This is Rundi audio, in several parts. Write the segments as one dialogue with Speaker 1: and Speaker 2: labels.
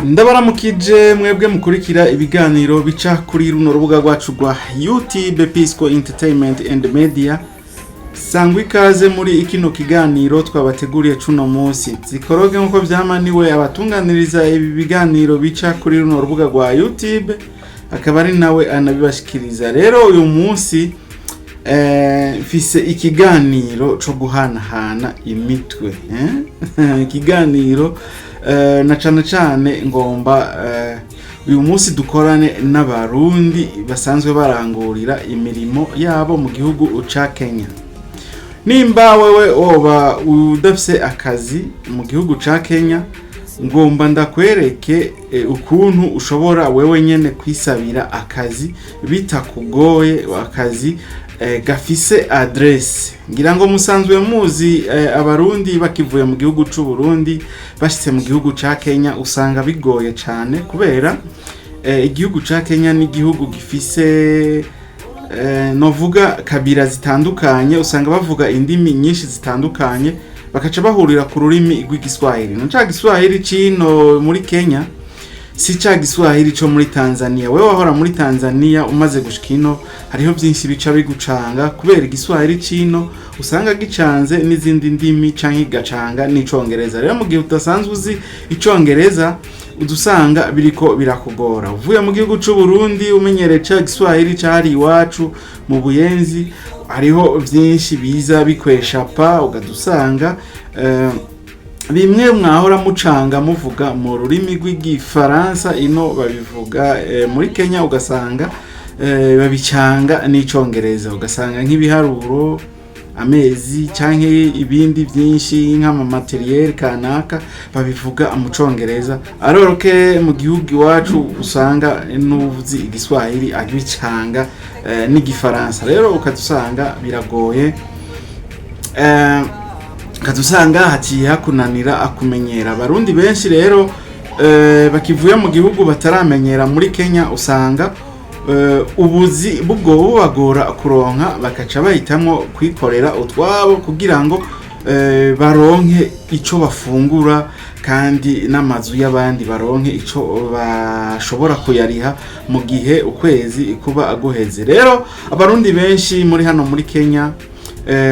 Speaker 1: Ndabaramukije mwebwe mukurikira ibiganiro bica kuri runo rubuga rwacu rwa YouTube, Pisco Entertainment and Media. Sangwa ikaze muri kino kiganiro twabateguriye cuno munsi. Zikoroge nkuko vyamaniwe abatunganiriza ibi biganiro bica kuri runo rubuga rwa YouTube, akaba ari nawe anabibashikiriza. Rero uyu munsi mfise ikiganiro co guhanahana imitwe, eh? Ikiganiro na cane cane ngomba uyu munsi dukorane n'Abarundi basanzwe barangurira imirimo yabo mu gihugu ca Kenya. Nimba wewe woba udafise akazi mu gihugu ca Kenya, ngomba ndakwereke ukuntu ushobora wewe nyene kwisabira akazi bitakugoye, akazi gafise adresse. Ngira ngo musanzwe muzi Abarundi bakivuye mu gihugu c'u Burundi bashitse mu gihugu ca Kenya usanga bigoye cane, kubera igihugu ca Kenya ni igihugu gifise novuga kabira zitandukanye. Usanga bavuga indimi nyinshi zitandukanye, bakaca bahurira ku rurimi rw'Igiswahili. No ca Giswahili cino muri Kenya si ca Giswahili co muri Tanzania. Wewe wahora muri Tanzania, umaze gushika ino hariho vyinshi bica bigucanga, kubera Igiswahili cino usanga gicanze n'izindi ndimi canke kigacanga n'Icongereza. Rero mu gihe udasanzwe uzi Icongereza, udusanga biriko birakugora. Uvuye mu gihugu c'u Burundi umenyereye ca Giswahili cari iwacu mu Buyenzi, hariho vyinshi biza bikweshapa, ukadusanga bimwe mwahora mucanga muvuga mu rurimi rw'Igifaransa, ino babivuga muri Kenya ugasanga babicanga n'Icongereza. Ugasanga nk'ibiharuro, amezi canke ibindi byinshi nk'ama matériel kanaka babivuga mu Congereza, aroroke mu gihugu iwacu usanga n'uvuzi Igiswahili agicanga n'Igifaransa. Rero ukadusanga biragoye, ukadusanga haciye hakunanira akumenyera. Abarundi benshi rero bakivuye mu gihugu bataramenyera muri Kenya, usanga ubuzi bubwo bubagora kuronka, bakaca bahitamwo kwikorera utwabo kugira ngo baronke ico bafungura, kandi n'amazu y'abandi baronke ico bashobora kuyariha mu gihe ukwezi kuba guheze. Rero Abarundi benshi muri hano muri Kenya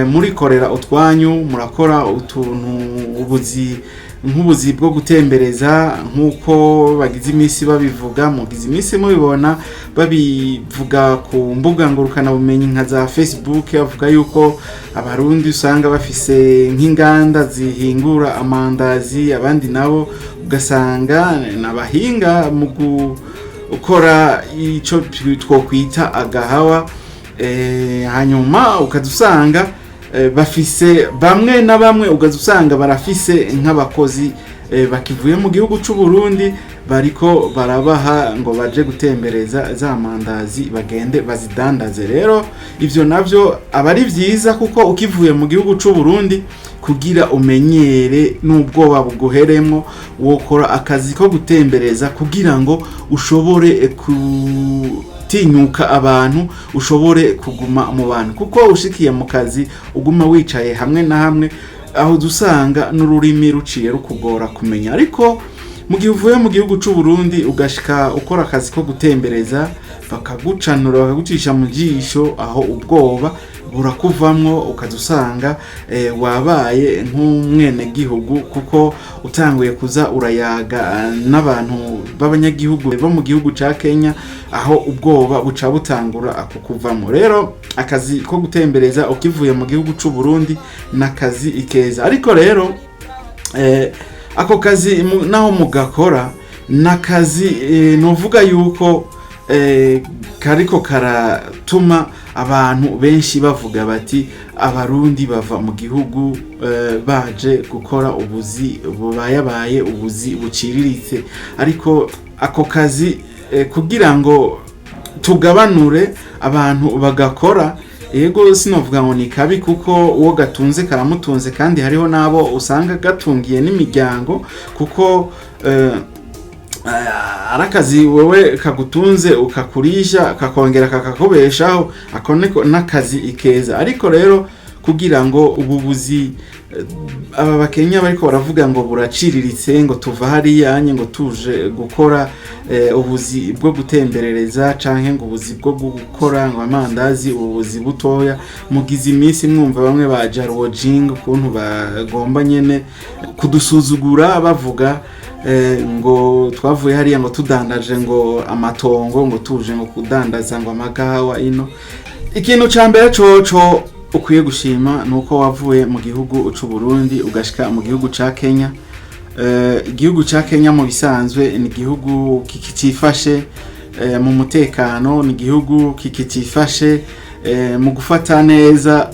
Speaker 1: murikorera utwanyu, murakora utuntu, ubuzi nk'ubuzi bwo gutembereza, nk'uko bagize iminsi babivuga, mugize iminsi mubibona babivuga ku mbuga ngurukanabumenyi nka za Facebook, bavuga yuko Abarundi usanga bafise nk'inganda zihingura amandazi, abandi nabo ugasanga n'abahinga mu gukora ico twokwita agahawa. Hanyuma ukadusanga bafise bamwe na bamwe, ugaza usanga barafise nk'abakozi bakivuye mu gihugu c'u Burundi, bariko barabaha ngo baje gutembereza za mandazi bagende bazidandaze. Rero ivyo navyo aba ari vyiza, kuko ukivuye mu gihugu c'u Burundi, kugira umenyere n'ubwoba buguheremwo, wokora akazi ko gutembereza kugira ngo ushobore gutinyuka abantu, ushobore kuguma mu bantu, kuko ushikiye mu kazi uguma wicaye hamwe na hamwe, aho dusanga n'ururimi ruciye rukugora kumenya. Ariko mu gihe uvuye mu gihugu c'u Burundi ugashika ukora akazi ko gutembereza, bakagucanura, bakagucisha mu jisho, aho ubwoba burakuvamwo, ukaza usanga wabaye nk'umwenegihugu, kuko utanguye kuza urayaga n'abantu b'abanyagihugu bo mu gihugu ca Kenya, aho ubwoba buca butangura kukuvamo. Rero akazi ko gutembereza ukivuye mu gihugu c'u Burundi n'akazi ikeza. Ariko rero ako kazi naho mugakora n'akazi novuga yuko kariko karatuma abantu benshi bavuga bati Abarundi bava mu gihugu baje gukora ubuzi bubayabaye, ubuzi buciriritse. Ariko ako kazi kugira ngo tugabanure abantu bagakora, yego sinovuga ngo ni kabi, kuko uwo gatunze karamutunze, kandi hariho n'abo usanga gatungiye n'imiryango, kuko ari akazi wewe kagutunze, ukakurisha, kakongera kakakubeshaho. Ako niko n'akazi ikeza. Ariko rero Kugira ngo ubu buzi aba bakenya bariko baravuga ngo buraciriritse, ngo tuva hariya nye ngo tuje gukora ubuzi bwo gutemberereza canke ngo ubuzi bwo gukora ngo amandazi, ubuzi butoya. Mugize iminsi mwumva bamwe ba Jarwojing ukuntu bagomba nyene kudusuzugura, bavuga ngo twavuye hariya ngo tudandaje ngo amatongo, ngo tuje ngo kudandaza ngo amagahawa ino. Ikintu ca mbere coco ukwiye gushima ni uko wavuye mu gihugu c'u Burundi ugashika mu gihugu ca Kenya. Igihugu ca Kenya mu bisanzwe ni igihugu kikicifashe mu mutekano, ni igihugu kikicifashe mu gufata neza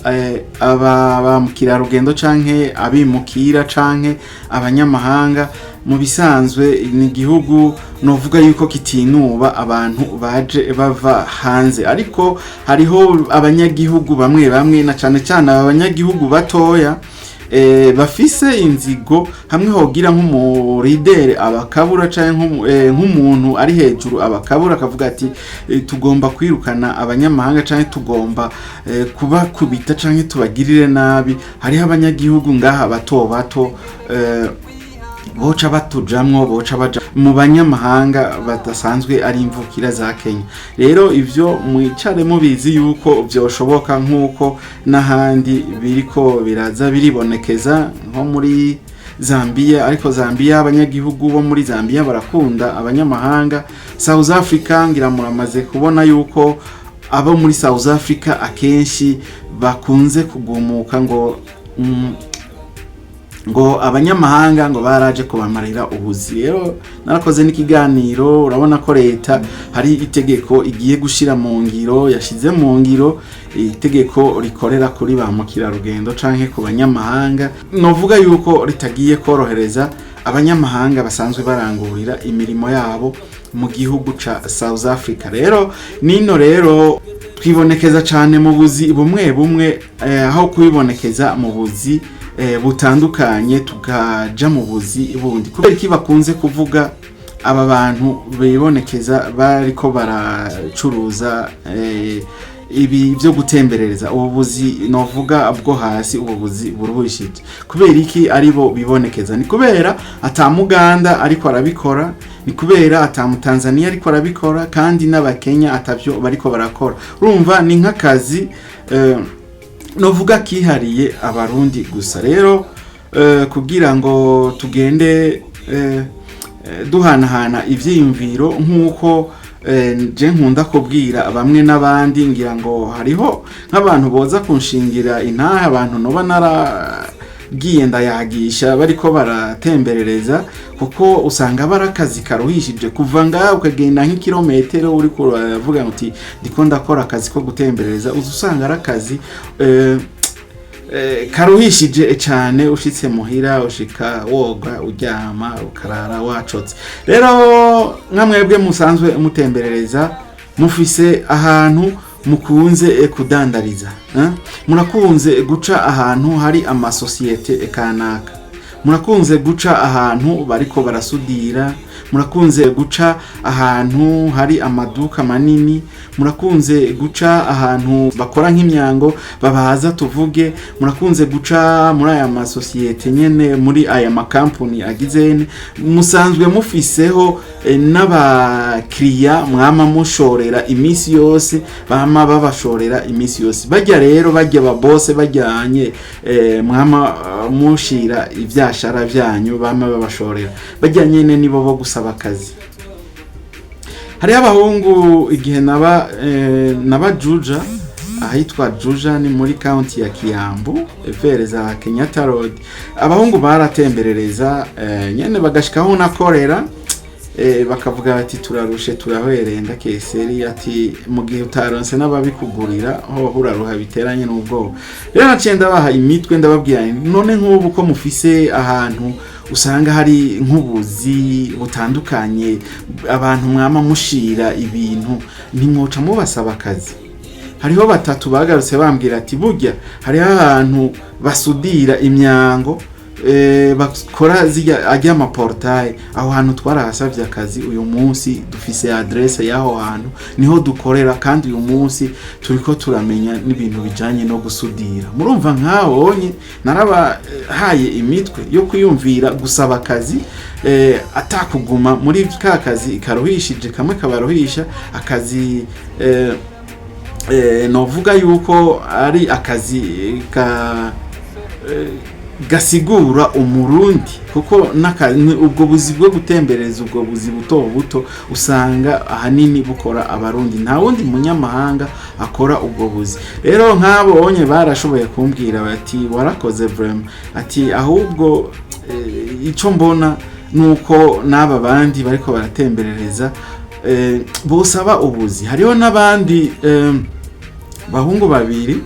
Speaker 1: aba ba mukerarugendo canke abimukira canke abanyamahanga. Mu bisanzwe ni igihugu novuga yuko kitinuba abantu baje bava hanze, ariko hariho abanyagihugu bamwe bamwe, na cane cane aba banyagihugu batoya bafise inzigo. Hamwe hogira nk'umuridere abakabura canke nk'umuntu ari hejuru abakabura akavuga ati tugomba kwirukana abanyamahanga canke tugomba kubakubita canke tubagirire nabi, hariho abanyagihugu ngaha bato bato boca batujamwo, boca baja mu banyamahanga badasanzwe ari imvukira za Kenya. Rero ivyo mwicare mubizi yuko vyoshoboka, nk'uko n'ahandi biriko biraza biribonekeza nko muri Zambia. Ariko Zambia, abanyagihugu bo muri Zambia barakunda abanyamahanga. South Africa, ngira muramaze kubona yuko abo muri South Africa akenshi bakunze kugumuka ngo ngo abanyamahanga ngo baraje kubamarira ubuzi. Rero narakoze n'ikiganiro, urabona ko leta hari itegeko igiye gushira mu ngiro, yashize mu ngiro itegeko rikorera kuri ba mukerarugendo canke ku banyamahanga. Novuga yuko ritagiye korohereza abanyamahanga basanzwe barangurira imirimo yabo mu gihugu ca South Africa. Rero nino rero twibonekeza cane mu buzi bumwe bumwe, aho kwibonekeza mu buzi butandukanye tukaja mu buzi bundi. Kubera iki bakunze kuvuga aba bantu bibonekeza bariko baracuruza ibi byo gutemberereza, ubu buzi novuga bwo hasi, ubu buzi buruhishije? Kubera iki aribo bibonekeza? Ni kubera ata Muganda ariko arabikora, ni kubera ata Mutanzania ariko arabikora, kandi n'Abakenya atavyo bariko barakora. Urumva ni nk'akazi novuga kihariye Abarundi gusa. Rero kugira ngo tugende duhanahana ivyiyumviro, nk'uko je nkunda kubwira bamwe n'abandi, ngira ngo hariho nk'abantu boza kunshingira intahe, abantu noba naragiye ndayagisha bariko baratemberereza, kuko usanga bari akazi karuhishije kuva ngaha ukagenda nk'ikirometero uriko uravuga uti ndiko ndakora akazi ko gutemberereza. Uza usanga ari akazi karuhishije cane. Ushitse muhira ushika woga, uryama, ukarara wacotse. Rero nka mwebwe musanzwe mutemberereza, mufise ahantu mukunze kudandariza, eh? Murakunze guca ahantu hari amasosiyete kanaka, murakunze guca ahantu bariko barasudira, murakunze guca ahantu hari amaduka manini, murakunze guca ahantu bakora nk'imyango, babaza tuvuge, murakunze guca muri aya masosiyete nyene, muri aya makampuni agizene, musanzwe mufiseho n'abakiriya mwama mushorera iminsi yose, bama babashorera iminsi yose. Bajya rero bajya babose bajyanye mwama mushira ivyashara vyanyu, bama babashorera, bajya nyene nibo bo gusaba akazi. Hariho abahungu igihe naba naba Juja, ahitwa Juja ni muri county ya Kiambu, vers za Kenyatta Road. Abahungu baratemberereza nyene bagashikaho nakorera, bakavuga bati turarushe, turahwereye, ndakeseri ati mu gihe utaronse n'ababikugurira ho uraruha biteranye n'ubwoba. Rero naciye ndabaha imitwe, ndababwira nti, none nk'ubu ko mufise ahantu usanga hari nk'ubuzi butandukanye, abantu mwama mushira ibintu, ntimwoca mubasaba akazi? Hariho batatu bagarutse bambwira ati burya hariho ahantu basudira imyango. bakora zirya ajya ama portail. Aho hantu twarahasavye akazi. Uyu munsi dufise adresse y'aho hantu, niho dukorera, kandi uyu munsi turiko turamenya n'ibintu bijanye no gusudira. Murumva nkabonye narabahaye imitwe yo kwiyumvira gusaba akazi, atakuguma muri ka kazi karuhishije, kamwe kabaruhisha akazi, novuga yuko ari akazi ka gasigura Umurundi, kuko ubwo buzi bwo gutembereza, ubwo buzi buto buto, usanga ahanini bukora Abarundi, nta wundi munyamahanga akora ubwo buzi. Rero nk'abonye barashoboye kumbwira bati: "Warakoze vraiment." Ati: "Ahubwo ico mbona nuko n'aba bandi bariko baratemberereza bosaba ubuzi." Hariho n'abandi bahungu babiri,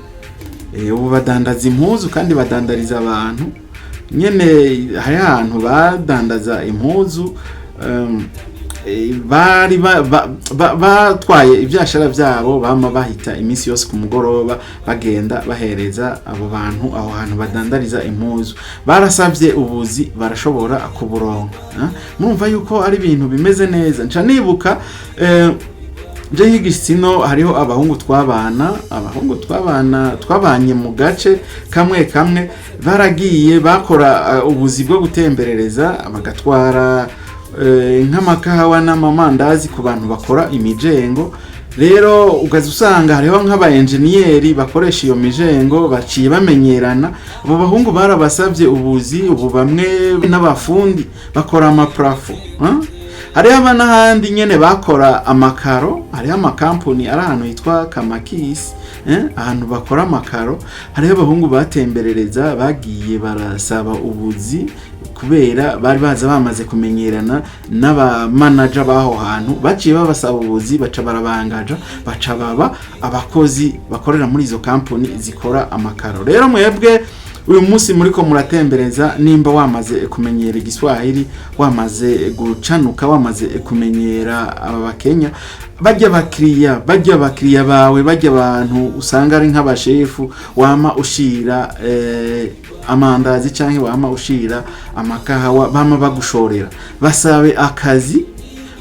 Speaker 1: ubu badandaza impuzu kandi badandariza abantu nyene. Hari ahantu badandaza impuzu, bari batwaye ivyashara vyabo, bama bahita iminsi yose ku mugoroba bagenda bahereza abo bantu aho hantu badandariza impuzu. Barasavye ubuzi, barashobora kuburonka. Murumva yuko ari ibintu bimeze neza. Nca nibuka nje nk'igisino, hariho abahungu twabana, abahungu twabana, twabanye mu gace kamwe kamwe, baragiye bakora ubuzi bwo gutemberereza, bagatwara nk'amakawa n'amamandazi ku bantu bakora imijengo. Rero ugaza usanga hariho nk'aba enjeniyeri bakoresha iyo mijengo, baciye bamenyerana. Abo bahungu barabasabye ubuzi, ubu bamwe n'abafundi bakora ama plafond, huh? Hariho aba n'ahandi nyene bakora amakaro. Hariho amakampuni ari ahantu hitwa Kamakisi, ahantu bakora amakaro. Hariho abahungu batemberereza, bagiye barasaba ubuzi kubera bari baza bamaze kumenyerana n'abamanaja b'aho hantu. Baciye babasaba ubuzi, baca barabangaja, baca baba abakozi bakorera muri izo kampuni zikora amakaro. Rero mwebwe uyu munsi muriko muratembereza, nimba wamaze kumenyera Igiswahili, wamaze gucanuka, wamaze kumenyera aba Bakenya, bajya bakiriya bawe, bajya abantu usanga ari nk'abashefu wama ushira amandazi canke wama ushira amakahawa, bama bagushorera, basabe akazi.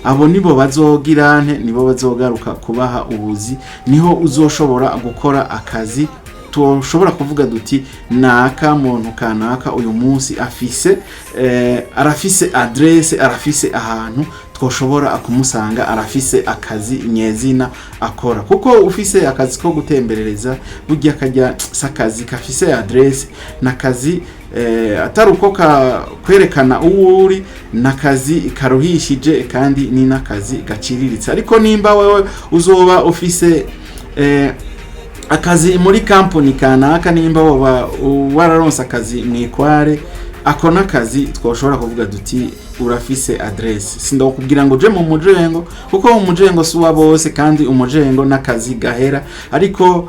Speaker 1: Abo nibo bazogira nte? Nibo bazogaruka kubaha ubuzi. Niho uzoshobora gukora akazi tushobora kuvuga duti: "Naka muntu kanaka uyu munsi afise arafise adresse, arafise ahantu twoshobora kumusanga, arafise akazi nyezina akora." Kuko ufise akazi ko gutemberereza, burya kajya si akazi kafise adresse, n'akazi atari uko kwerekana uwo uri, n'akazi karuhishije kandi ni n'akazi gaciriritse. Ariko nimba wewe uzoba ufise akazi muri kampuni kanaka, nimba woba wararonse akazi mwikware, ako n'akazi twoshobora kuvuga duti: "Urafise adresse." Sindakubwira ngo uje mu mujengo, kuko mu mujengo si uwa bose, kandi umujengo n'akazi gahera. Ariko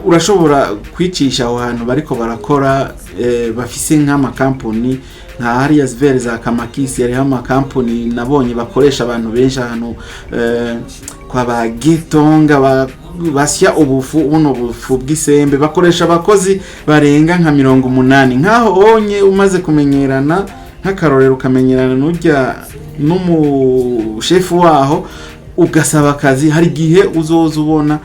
Speaker 1: urashobora kwicisha aho hantu bariko barakora, bafise nk'amakampuni nka hariya zivere za Kamakisi. Hariho amakampuni nabonye bakoresha abantu benshi ahantu kwa ba Gitonga, basya ubufu, buno bufu bw'isembe, bakoresha abakozi barenga nka 80. Nk'aho onye umaze kumenyerana, nk'akarorero ukamenyerana n'ujya n'umushefu waho, ugasaba akazi, hari igihe uzoza ubona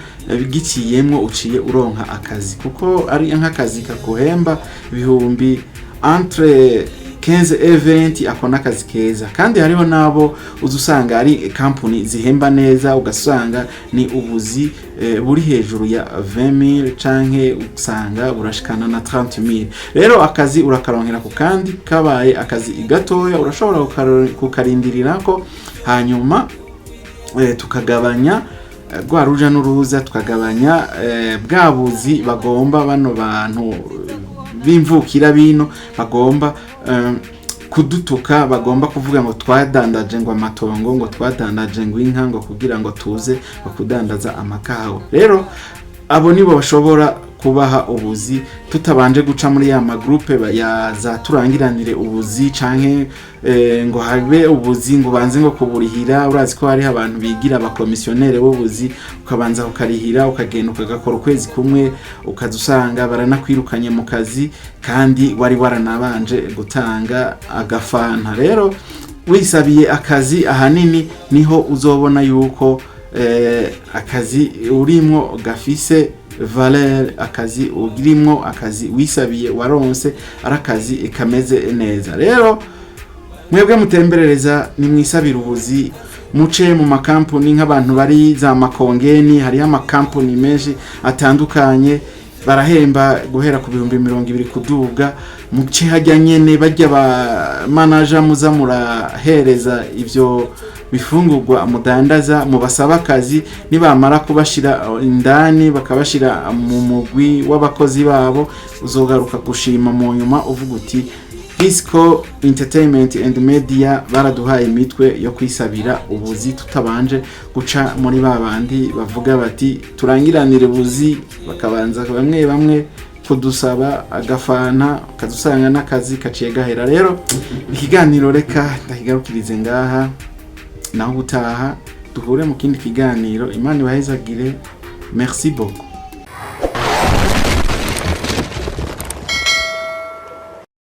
Speaker 1: giciyemwo uciye uronka akazi, kuko ari nk'akazi kaguhemba ibihumbi entre 15 et 20. Ako n'akazi keza. Kandi hariho n'abo uza usanga ari kampuni zihemba neza, ugasanga ni ubuzi buri hejuru ya 20,000 canke usanga burashikana na 30,000. Rero akazi urakaronkera ku kandi kabaye akazi gatoya, urashobora kukarindirirako, hanyuma tukagabanya rwa ruja n'uruza, tukagabanya bwa buzi bagomba bano bantu b'imvukira bino bagomba kudutuka, bagomba kuvuga ngo twadandaje ngo amatongo, ngo twadandaje ngo inka, ngo kugira ngo tuze ngo kudandaza amakawa. Rero Abo nibo bashobora kubaha ubuzi tutabanje guca muri ya ma groupe ya za turangiranire ubuzi, canke ngo habe ubuzi ngo banze ngo kuburihira. Urazi ko hariho abantu bigira abakomisiyonere b'ubuzi, ukabanza ukarihira, ukagenda ukagakora ukwezi kumwe, ukaza usanga baranakwirukanye mu kazi kandi wari waranabanje gutanga agafanta. Rero wisabiye akazi, ahanini niho uzobona yuko akazi urimwo gafise valeur, akazi urimwo, akazi wisabiye waronse, ari akazi kameze neza. Rero mwebwe mutemberereza, nimwisabira ubuzi, muce mu makampuni nk'abantu bari za Makongeni, hariho amakampuni menshi atandukanye, barahemba guhera ku 20,000 kuduga. Muce hajya nyene bajya ba manager muza murahereza ivyo bifungurwa mudandaza, mubasaba akazi. Nibamara kubashira indani, bakabashira mu mugwi w'abakozi babo, uzogaruka gushima mu nyuma uvuga uti: "Disco Entertainment and Media baraduhaye imitwe yo kwisabira ubuzi tutabanje guca muri ba bandi bavuga bati turangiranire ubuzi, bakabanza bamwe bamwe kudusaba agafanta, ukazusanga n'akazi kaciye gahera." Rero ikiganiro reka ndakigarukirize ngaha, naho ubutaha duhure mu kindi kiganiro. Imana ibahezagire, merci beaucoup.